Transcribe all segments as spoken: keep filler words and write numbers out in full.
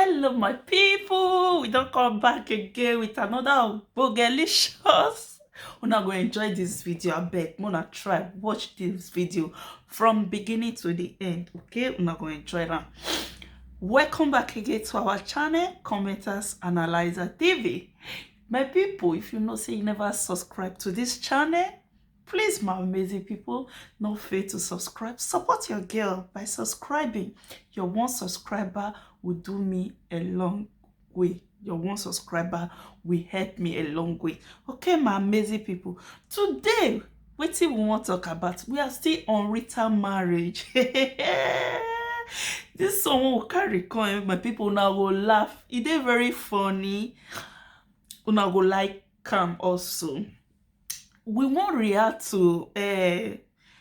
Hello, my people. We don't come back again with another Bogelicious. Una go enjoy this video. I beg, una try watch this video from beginning to the end. Okay, una go enjoy that. Welcome back again to our channel, Commenters Analyzer T V. My people, if you know say you never subscribe to this channel, please, my amazing people, no fail to subscribe. Support your girl by subscribing. Your one subscriber will do me a long way. Your one subscriber will help me a long way. Okay, my amazing people. Today, wetin we wan talk about? We are still on Rita marriage. This song we carry come, my people, una go laugh. E dey very funny. Una go like am also. We wan react to, uh,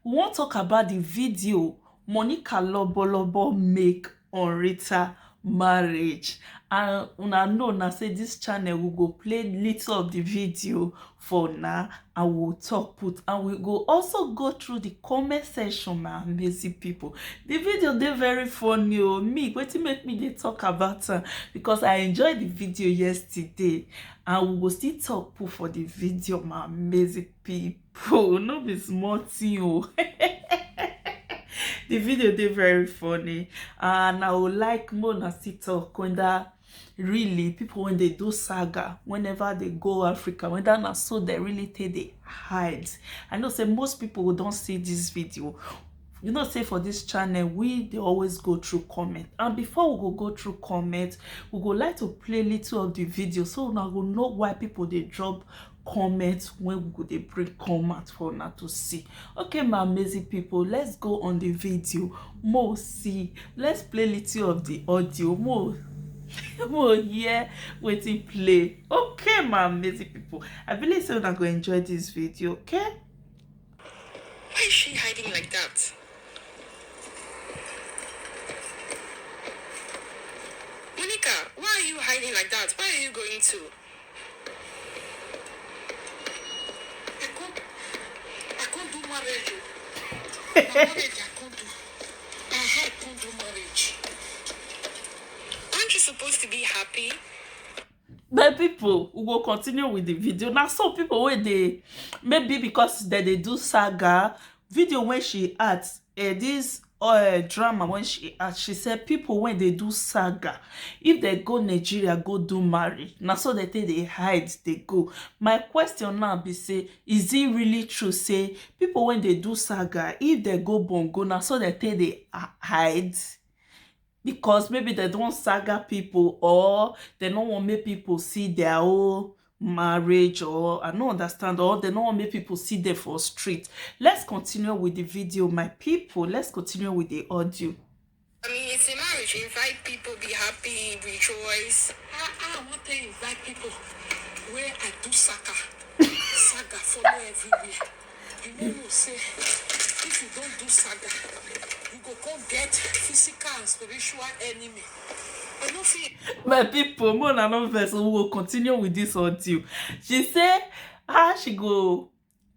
we wan talk about the video Monica Lobolobo make on Rita marriage. And una know na say this channel, we go play little of the video for now, and we will talk put, and we go also go through the comment section, my amazing people. The video dey very funny o. Me, wetin make me dey talk about am? Because I enjoy the video yesterday, and we go still talk put for the video, my amazing people. No be small thing o. The video dey very funny, and I would like more na still talk when that really people when they do saga, whenever they go Africa, whether na so they really take they hide. I know say most people who don't see this video, you know say for this channel, we they always go through comment. And before we go go through comment, we go like to play little of the video so una go know why people they drop comment when we go they bring comment for una to see. Okay, my amazing people, let's go on the video. Mo see, let's play little of the audio. Mo, mo hear wetin play. Okay, my amazing people, I believe say una go enjoy this video. Okay. Why is she hiding like that? Monica, why are you hiding like that? Where are you going to? I can't, I can't do marriage o. Na marriage I can't do. I can't do marriage. Aren't you supposed to be happy? My people, we go continue with the video. Now, some people wey dey, maybe because they dey do saga, video when she act, eh, this, uh, drama when she act, she said people when they do saga, if they go Nigeria, go do marry, na so they take they hide, they go. My question now be say, is it really true say people when they do saga, if they go bongo, na so they take they, ah, hide? Because maybe they don't saga people, or they don't want make people see their own marriage, or I don't understand, or they don't want make people see them for street. Let's continue with the video, my people. Let's continue with the audio. I mean, it's a marriage. Invite people, be happy, rejoice. I, I want to invite people where I do saga. Saga follow everywhere. You no know say if you don't do saga, you go come get physical and spiritual enemy. I no fit. My people, more than no verse, we will continue with this audio. She say how she go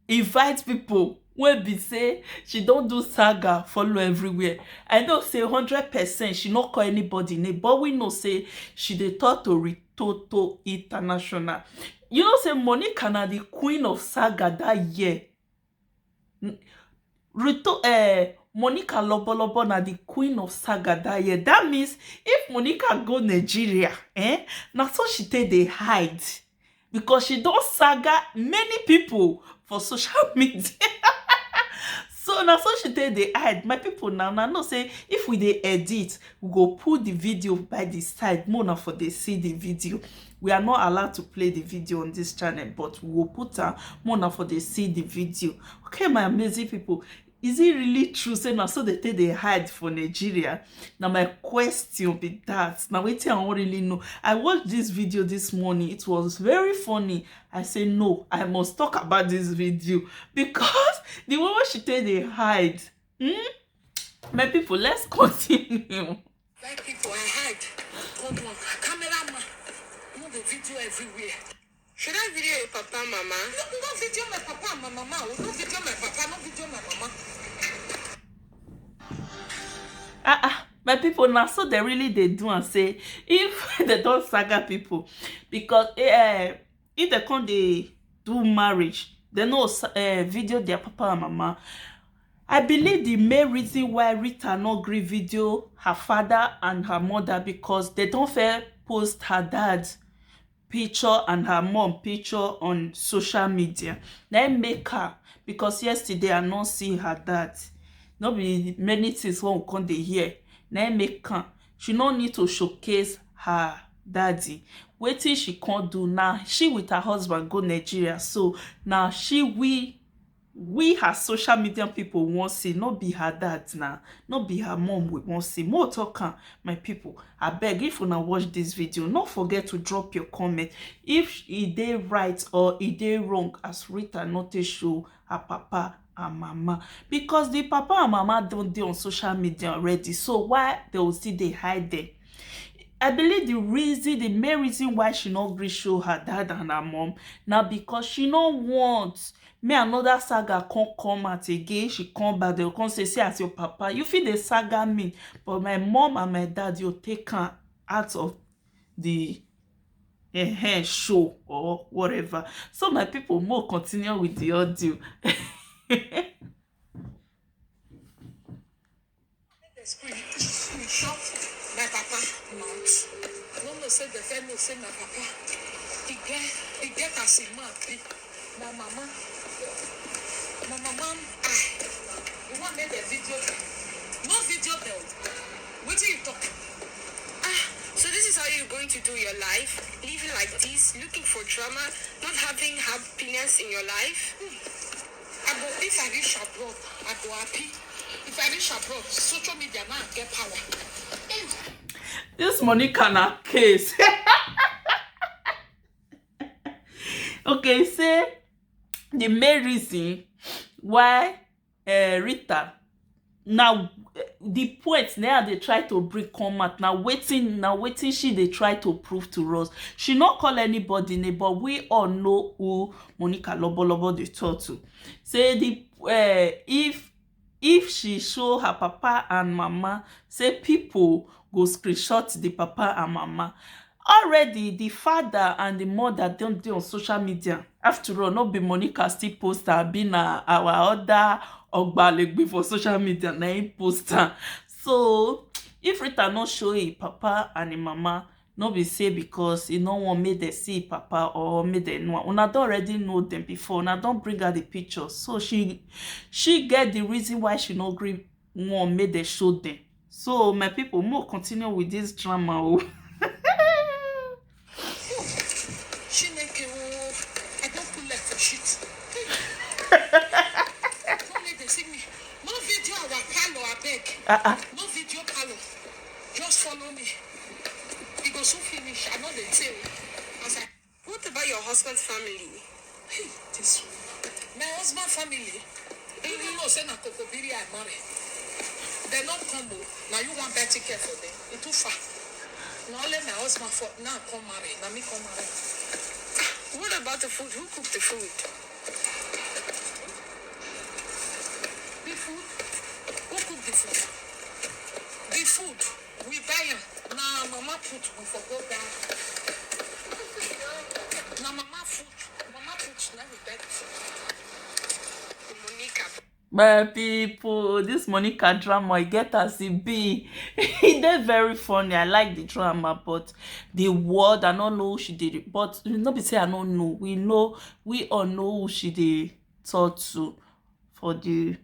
invite people wey be say she don do saga follow everywhere. I know say hundred percent she no call anybody name, but we know say she dey talk to Ritoto International. You know say Monica na the queen of saga that year. N-, Rito, eh, Monica Lobolobo na the queen of saga that year. That means if Monica go Nigeria, eh, na so she take dey hide, because she don saga many people for social media. So na so she take dey hide. My people, now, now know say if we dey edit, we go put the video by the side. More na for dey see the video. We are not allowed to play the video on this channel, but we will put am. More na for dey see the video. Okay, my amazing people, is it really true say na so they take dey hide for Nigeria? Na my question be that. Na wetin I wan really know. I watched this video this morning. It was very funny. I say no, I must talk about this video because the way wey she take dey hide. Hmm? My people, let's continue. Like people, I hide. Come on, cameraman. No dey video everywhere. Should I video your papa, mama? No, no video my papa and my mama. Oh, no video my papa, no video my mama. Ah, ah. My people, now so they really they do and say if they don't saga people, because eh, if they come they do marriage, they no uh, video their papa and mama. I believe the main reason why Rita no gree video her father and her mother, because they don't fair post her dad picture and her mom picture on social media. Na im make her, because yesterday I no see her dad. No be many things wey we come dey hear. Na im make am. She no need to showcase her daddy. Wetin she come do now? She with her husband go Nigeria. So now she we we her social media people wan see, no be her dad na, no be her mom we wan see. Mo talk am, my people. Abeg, if una watch this video, no forget to drop your comment if e dey right or e dey wrong as Rita no take show her papa and mama, because the papa and mama don dey on social media already. So why they will still dey hide them? I believe the reason, the main reason why she no gree show her dad and her mom, na because she no want me another saga come come out again. She come back, they come say, "See as your papa, you fit dey saga me, but my mom and my dad, you take am out of the eh, show or whatever." So my people, mo continue with the audio. Make dem screen screenshot my papa mouth. I no know say dem first know say my papa e get e get as im mouth be. My mama, my mama eye. You wan make dem video dem? No video dem o. Wetin you talk? Ah, so this is how you're going to do your life? Living like this, looking for drama, not having happiness in your life? I go, if I reach abroad, I go happy. If I reach abroad, social media now get power. This Monica na case. Okay, say the main reason why uh, Rita, now the point now they try to bring come out. Now waiting, now waiting she they try to prove to us. She not call anybody name, but we all know who Monica Lobo Lobo they talk to. Say the uh, if if she show her papa and mama, say people go screenshot the papa and mama. Already the father and the mother don't do on social media. After all, not be Monica still post her, be na our other Ogbalegbe for social media na him post her. So if Rita not show him papa and him mama, no be say because he no wan make dem see papa or make dem know am. Una don already know dem before. Una don bring her the picture. So she she get the reason why she no gree wan make dem show dem. So my people, mo continue with this drama o. Chineke o, I don put leg for shit. Come make dem see me. No video our parlor, abeg. Uh-uh. No video parlor. Just follow me. E go soon finish. I no dey tell. As I What about your husband's family? Hey, this one. My husband family. You no know say na Kokobiri I marry. Dem no come o. Na you wan buy ticket for them. E too far. Na only my husband for now come marry. Na me come marry. What about the food? Who cooked the food? The food? Who cooked the food? The food. We buy am. Na mama put, we for go down. Na mama food. Mama put, na we bet. Monica. My people, this Monica drama, e get as e be. E dey very funny. I like the drama, but the word, I no know who she dey. But no be say I no know. We know, we all know who she dey talk to for the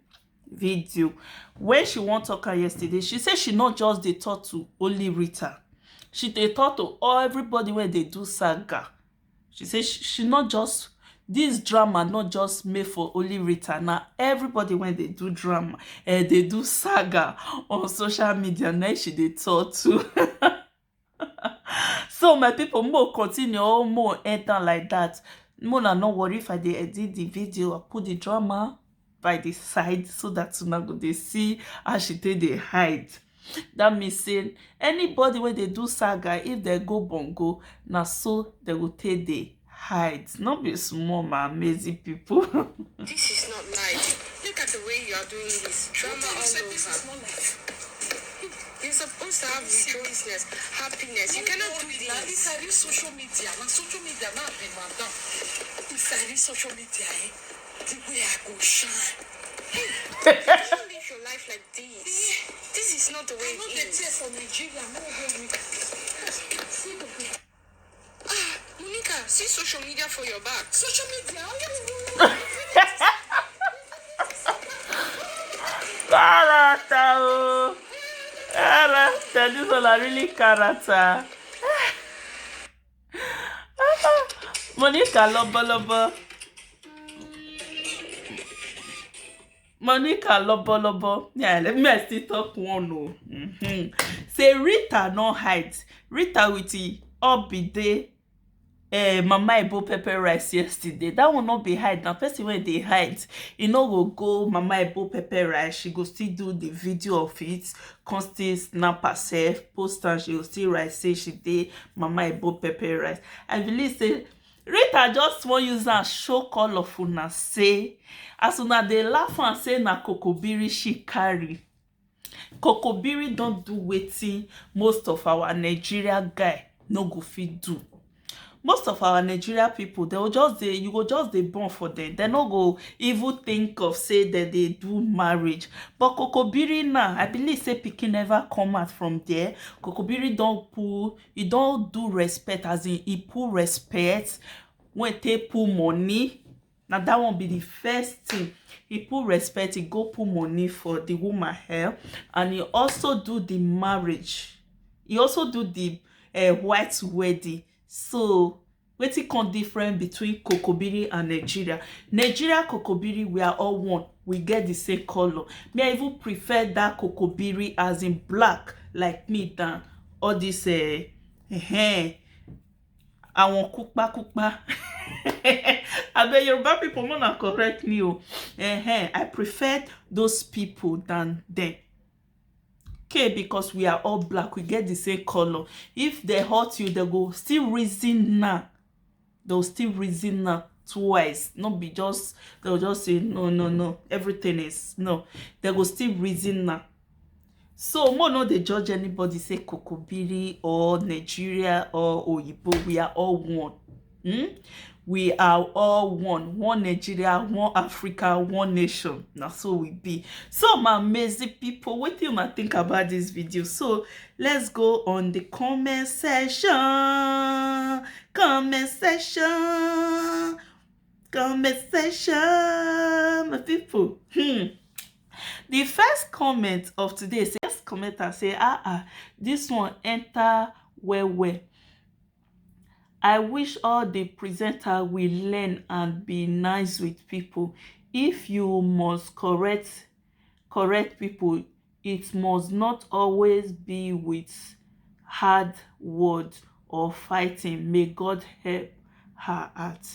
video. When she wan talk her yesterday, she say she not just dey talk to only Rita. She dey talk to all everybody when they do saga. She say she, she not just this drama not just made for only Rita. Now everybody when they do drama, eh, they do saga on social media. Now she dey talk to. So my people, mo continue, oh, mo enter like that. Mo na no worry if I dey edit the video, I put the drama by the side so that una go dey see how she take dey hide. That means say anybody when they do saga, if they go bongo, na so they go take dey hide. No be small, my amazing people. This is not life. Look at the way you are doing this. Drama all over. You're supposed to have rejoiceness, happiness. You cannot do this. If I reach social media, na social media na be madam. If I reach social media, eh, the way I go shine. Hey, you can't live your life like this. This is not the way it is. I know they tear for Nigeria, no worry. Ah, Monica, see social media for your back. Social media? Character o. Character. This one na really character. Monica lobolobo. Monica lobolobo. Yeah, let me still talk one o. Mm-hmm. Say Rita no hide. Rita with the obide eh, Mama Ebo pepper rice yesterday. That one no be hide. Na person wey dey hide, e no go go Mama Ebo pepper rice. She go still do the video of it, come still snap herself, post am. She go still write say she dey Mama Ebo pepper rice. I believe say Rita just wan use am show call of una say, as una dey laugh am say na kokobiri she carry. Kokobiri don do wetin most of our Nigeria guy no go fit do. Most of our Nigeria people, they will just dey, you go just dey born for them. They no go even think of say that they do marriage. But kokobiri now, I believe say pikin never come out from there. Kokobiri don pull, e don do respect, as in e pull respect, when take pull money. Na that one be the first thing. He put respect, he go put money for the woman hair, and he also do the marriage. He also do the uh, white wedding. So wetin come different between kokobiri and Nigeria? Nigeria kokobiri, we are all one. We get the same color. Me, I even prefer that kokobiri, as in black, like me, than all this uh, uh, àwọn kúpákúpá. Abeg, Yoruba people, una correct me o. Ehen, I prefer those people than them. Okay, because we are all black, we get the same color. If they hurt you, they go still reason now. They will still reason now twice. No be just, they will just say, "No, no, no, everything is no." They go still reason now. So mo no dey judge anybody say kokobiri or Nigeria or oyibo. We are all one. Hmm? We are all one. One Nigeria, one Africa, one nation. Na so we be. So my amazing people, what do you think about this video? So let's go on the comment section. Comment section. Comment section, my people. Hmm. The first comment of today say, first commenter say, "Ah ah, this one enter well well. I wish all the presenter will learn and be nice with people. If you must correct correct people, it must not always be with hard word or fighting. May God help her out."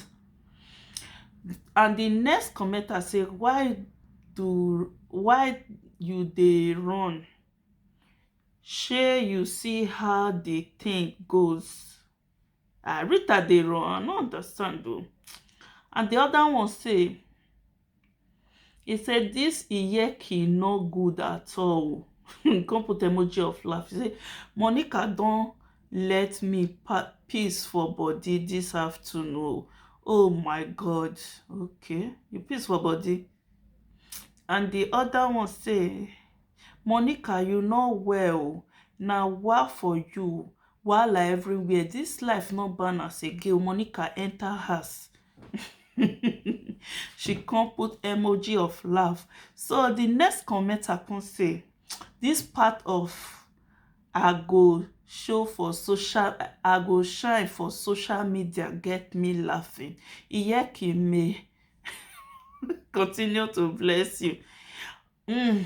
And the next commenter say, "Why do why you dey run? Shey you see how the thing goes?" Ah, Rita dey run, I no understand o. And the other one say, he said, "This Iyeki no good at all." Come put emoji of laugh. He say, "Monica don let me pa- peace for body this afternoon o." Oh my God. Okay, you peace for body. And the other one say, "Monica, you no well. Na wa for you. Wahala everywhere. This life no balance again. Monica, enter house." She come put emoji of laugh. So the next commenter come say, "This part of I go show for social, I go shine for social media get me laughing. Iyeki may continue to bless you." Mm.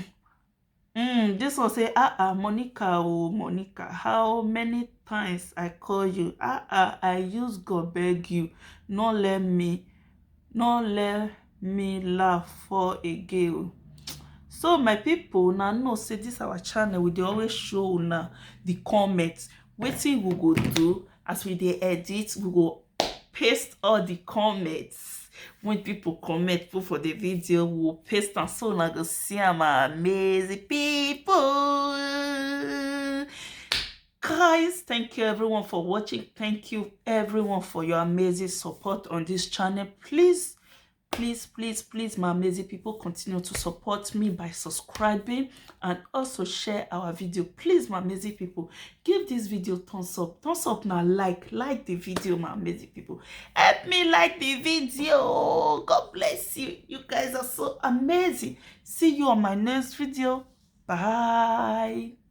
Mm, this one say, "Ah ah, Monica, oh Monica, how many times I call you? Ah ah, I use God beg you, no let me, no let me laugh for again o." So my people, now know say this our channel, we dey always show una the comments. Wetin we go do as we dey edit, we go paste all the comments. When people comment, put for the video, we will paste am so una go see am, amazing people. Guys, thank you everyone for watching. Thank you everyone for your amazing support on this channel. Please, please, please, please, my amazing people, continue to support me by subscribing and also share our video. Please, my amazing people, give this video thumbs up. Thumbs up now, like, like the video, my amazing people. Help me like the video. God bless you. You guys are so amazing. See you on my next video. Bye.